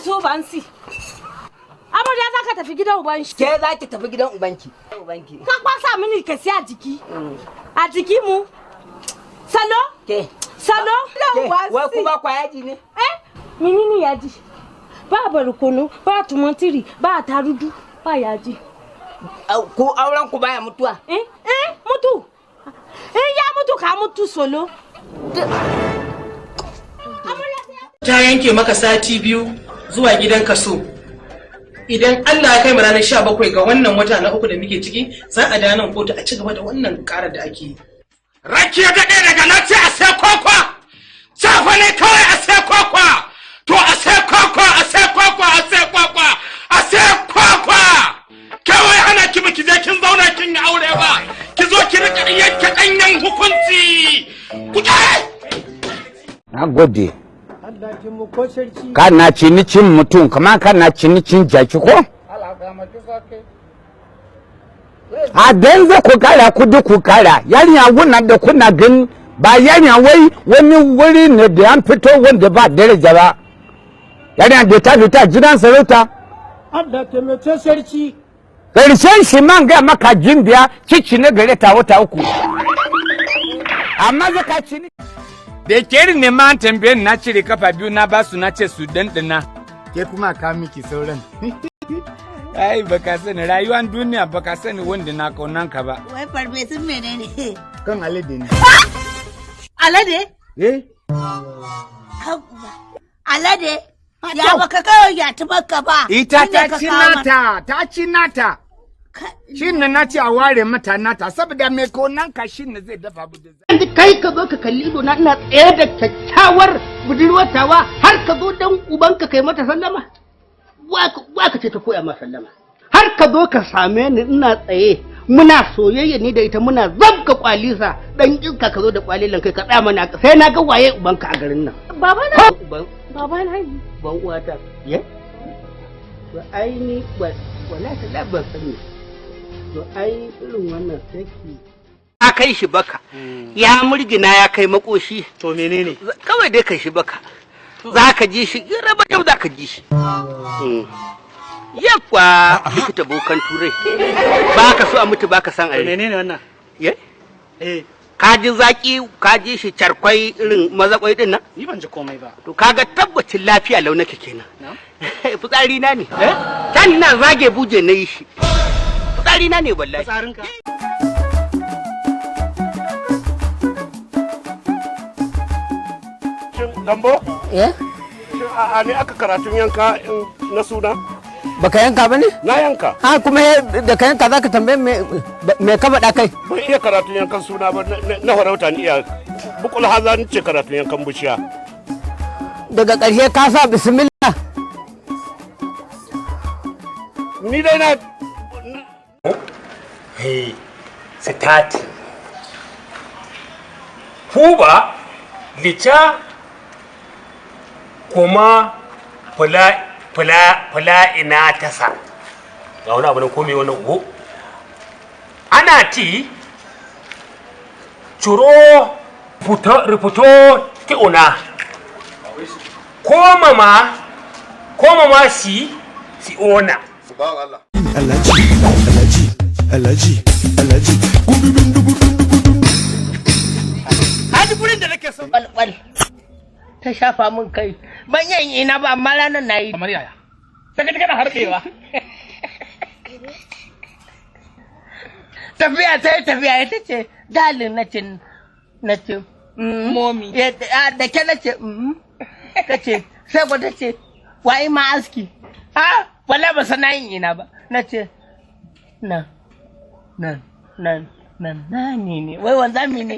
su ubansi. Amarya za ka tafi gidan ubanshi. Ke za ki tafi gidan ubanki. Ubanki. Ka kwasa mini ka siya jiki. A jiki mu. Salo? Ke. Salo? Wai kuma kwa yaji ne? Eh? Menene yaji? Ba barkono, ba tumatiri, ba tarudu, ba yaji. Ku auren ku baya mutuwa? Eh? Eh, mutu. Eh, ya mutu ka mutu solo. Ta yanke maka sati 2 zuwa gidan kaso. Idan Allah ya kai mu ranar 17 ga wannan wata na 3 da muke ciki, za a dawo nan kotu a ci gaba da wannan karar da ake yi. Rake daɗe daga na ce a sai kwakwa! Safa ne kawai a sai kwakwa! To a sai kwakwa, a sai kwakwa, a sai kwakwa, a sai kwakwa! Kawai hana ki baki je kin zauna kin yi aure ba! Ki zo ki rika yanke ɗanyen hukunci! Ku Na gode. Kana cinikin mutum kamar kana cinikin jaki ko? A dan za ku kara kudi ku kara yarinya wannan da kuna gani ba yarinya wai wani wuri ne da an fito wanda ba daraja ba. Yarinya da ta fita gidan sarauta. Allah taimake sarki. Karshen shi man ga maka jimbiya cici na gare ta wata 3. Amma zaka cini. Da ke ne ma an tambaye na cire kafa 2 na basu na ce su dandana. Ke kuma ka miki sauran. Ai baka sani rayuwar duniya baka sani wanda na kaunan ka ba. Wai farfesun menene? Kan alade ne. Alade? Eh? Alade? Ya baka kawai ya tubarka ba. Ita ta ci nata, ta ci nata. Shi ne na ce a ware mata nata saboda mai kaunan ka shi ne zai dafa abu da zai. Yanzu kai ka zo ka kalli ido na ina tsaye da kyakkyawar budurwar tawa har ka zo dan ubanka kai mata sallama. Wa ka ce ta koya ma sallama. Har ka zo ka same ni ina tsaye muna soyayya ni da ita muna zabka kwalisa dan iska ka zo da kwalilan kai ka tsaya mana sai na ga waye ubanka a garin nan. Baba na. Baba na. Ban uwata. Ye? To ai ni wallahi ta ban sani. To ai irin wannan saki ya kai shi baka ya murgina ya kai makoshi. To menene? Kawai dai kai shi baka. Za ka ji shi raba yau za ka ji shi. Yakwa likita bokan turai. Ba ka so a mutu ba ka san are. Menene wannan? Ye? Eh. Ka ji zaki ka ji shi charkwai irin mazakwai din nan? Ni ban ji komai ba. To kaga tabbacin lafiya lau nake kenan. Fitsari na ne. Eh? Tan na zage buje na yi shi. Fitsari na ne wallahi. Fitsarinka. Gambo? Eh? Shin a'a ne aka karatun yanka na suna? Baka yanka ba ne? Na yanka. Ha kuma da ka yanka zaka tambaye me ka faɗa kai? Ban iya karatun yankan suna ba na farauta ni iya. Bukul haza ni ce karatun yankan bishiya. Daga ƙarshe ka sa bismillah. Ni dai na Hey, start. Huba licha kuma fula fula fula ina tasa. Ga wani abu nan komai wannan uku. Ana ti curo futo rufuto ti una. Ko mama si si ona. Alhaji, Alhaji, Alhaji, Alhaji. Haji gurin da nake so. Balbal. Ta shafa min kai. Ban yin ina ba amma ranar na yi. Kamar yaya? Sai ka kana harbewa. Tafiya ta yi tafiya ita ce dalin na ce na ce. Momi. Da ke na ce ta ce sai ko ta ce wai ma aski. Ha wala ba sana yin ina ba. Na ce na na na na na ne ne wai wanzami ne.